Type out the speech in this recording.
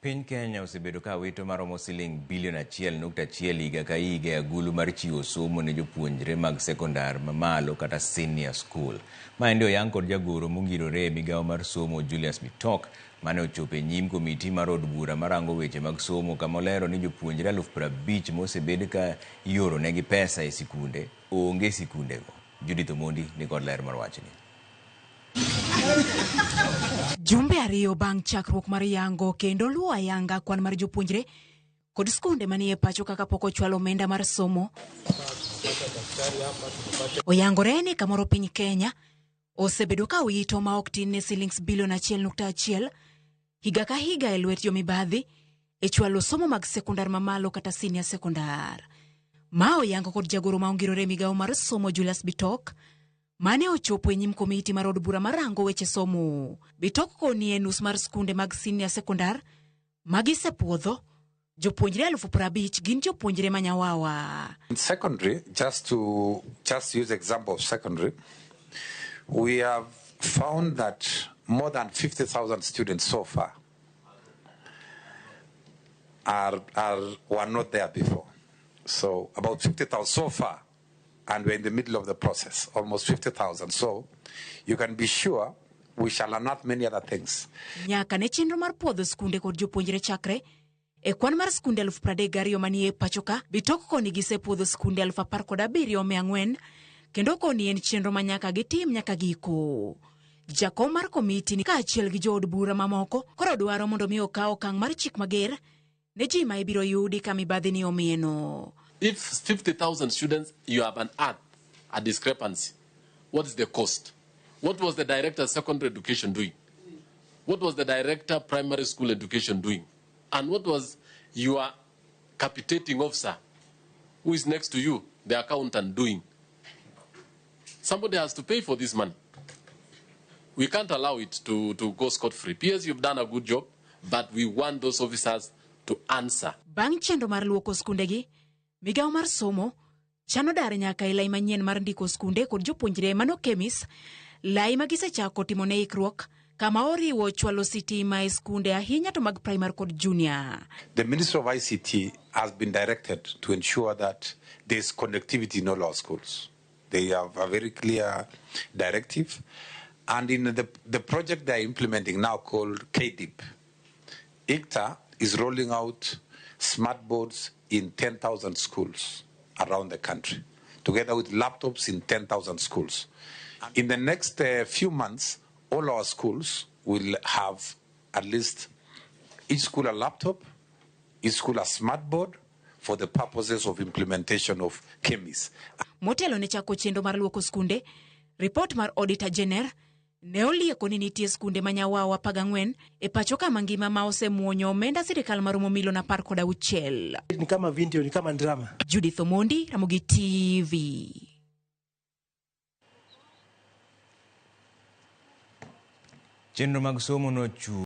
Piny Kenya osebedo ka wito maromo siling bilion 1.1 higa ka higa e agulu mar chiwo somo ne jopuonjre mag sekondar mamalo kata senior school. Maendi oyang kod jagoro mongirore e migawo mar somo Julius Bitok mane ochopo e nyim komiti mar od bura marango weche mag somo kama olero ni jopuonjre 50,000 mosebed ka ioronegi pesa e sikunde onge e sikundego. Judith Omondi ni kod ler mar wachni. Jumbe ariyo bang' chakruok mar yango kendo luwo ayanga kwan mar jopuonjre kod skunde manie pacho kaka pok ochwal omenda mar somo, oyangore ni kamoro piny Kenya osebedo ka owito ma ok tin ne silings bilion 1.1 higa ka higa e lwet jomibadhi e chwalo somo mag sekondar mamalo kata senior sekondar. Ma oyango kod jagoro ma ongirore e migawo mar somo Julius Bitok mane ochopo e nyim komiti mar od bura marango weche somo. Bitok koni e nus mar skunde mag senior sekondar magisepuodho, jopuonjre 50,000 gin jopuonjre manyawawa. In secondary, just to just use example of secondary, we have found that more than 50,000 students so far were not there before. So about 50,000 so far, and we're in the middle of the process, almost 50,000. So you can be sure we shall unearth many other things. Nyaka ne chenro mar puodho skunde kod jopuonjre chakre e kwan mar skunde 32,000 manie pacho ka, Bitok koni gisepuodho skunde 17,400 kendo koni en chenro ma nyaka gitim nyaka giko. Jakom mar komiti ni kaachiel gi jood bura mamoko koro dwaro mondo mi okaw okang' mar chik mager ne ji ma ibiro yudi ka mibadhi ni omieno. If 50,000 students, you have unearthed a discrepancy, what is the cost? What was the director of secondary education doing? What was the director primary school education doing? And what was your capitating officer, who is next to you, the accountant, doing? Somebody has to pay for this money. We can't allow it to go scot-free. PS, you've done a good job, but we want those officers to answer. Bang' chenro mar luoko skundegi, migawo mar somo chano dar nyaka e lai manyien mar ndiko skunde kod jopuonjre mano Kemis, lai ma gisechako timo ne ikruok kama oriwo chwalo sitima e skunde ahinya to mag primary kod junior. The Ministry of ICT has been directed to ensure that there's connectivity in all our schools. They have a very clear directive. And in the project they're implementing now called KDIP, ICTA is rolling out smart boards in 10,000 schools around the country, together with laptops in 10,000 schools. In the next few months, all our schools will have at least each school a laptop, each school a smart board for the purposes of implementation of KEMIS. Motelo ne chako chenro mar luoko skunde, ripot mar Auditor General ne olieko ni nitie skunde ma nyawawa 14 e pacho ka mangima ma osemuonyo omenda sirikal maromo milion 16. Ni kama video, ni kama drama. Judith Omondi, Ramogi TV. Chenro mag somo nochung'